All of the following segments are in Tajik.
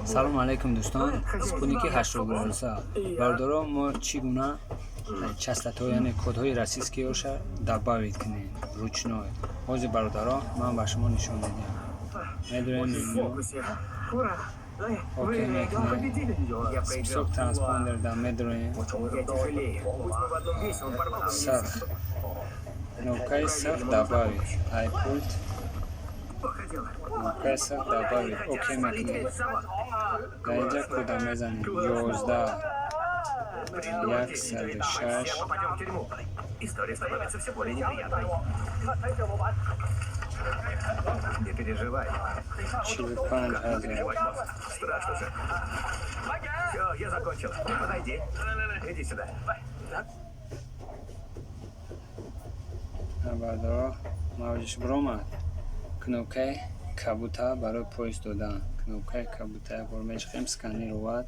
Салому алайкум, дӯстон. Спутники 80 градуса, бародаро, мо чӣ гуна частотаҳо, яъне кодҳои российскиёша добавить кунем ручной, ҳозир, бародаро, ман ба шумо нишон медиҳам. Медонем, окей мекунем, список транспондер да медроем, сах, кнопкаи сах, добавить, ай пульт кнопкаи сах, добавить, окей мекунем. Дар инҷа кода мезанем: 11 106 История становится все более неприятной. Не переживай. 45 000. Переживать, босс. Страшно же. Все, я закончил. Подойди. Иди сюда. Бародаро, мавҷиш биромад. Кнопкаи кабута барои поиск додан, кнопкаи кабута як бор мечиқем, сканировать.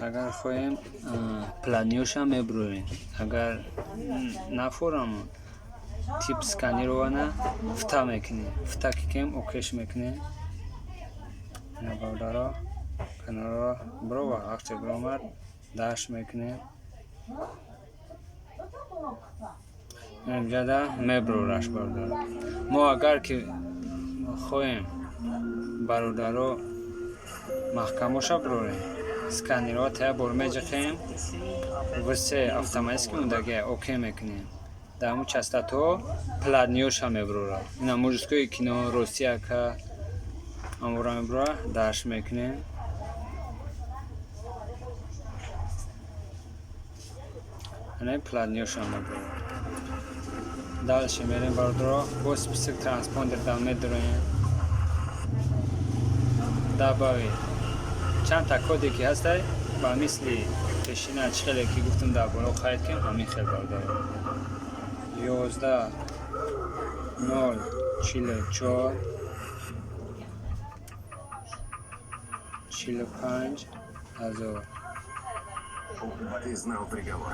Агар хоҳем, платныйёша мебурем, агар нафорамон, тип сканирования фта мекунем, фта кикем, окейш мекунем. Бародаро, каналро бирова, вақте биромад, даш мекунем, инҷада мебурораш. Бародаро, мо агар ки хоҳем, бародаро, маҳкамоша бирорем, сканировать як бор меҷиқем, все автоматически мондагия, окей мекунем. Дар ҳамун частотаҳо платныйёша мебурорад. Ина мужское кино, Россия ка амора мебурора, даш мекунем. Ана платныйёша мебурорад. Дальше мерем, бародаро, бо список транспондер да медроем, добавить. Чандта коде ки ҳастай, ба мисли пешина, чӣ хеле ки гуфтам, дар боло қайд кунем, ҳамин хел, бародаро: 11 0 44 45 000. Ты знал приговор.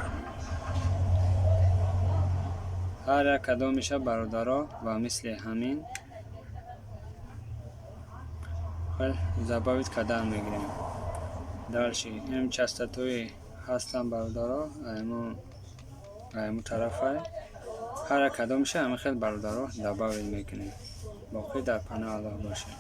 Ҳар як кадомиша, бародаро, ба мисли ҳамин хел добавить кардан мегирем. Дальше ин частотаҳое ҳастанд, бародаро, айму тарафай, ҳар як кадомиша ҳамин хел, бародаро, добавить мекунем. Боқӣ дар паноҳи Аллоҳ бошед.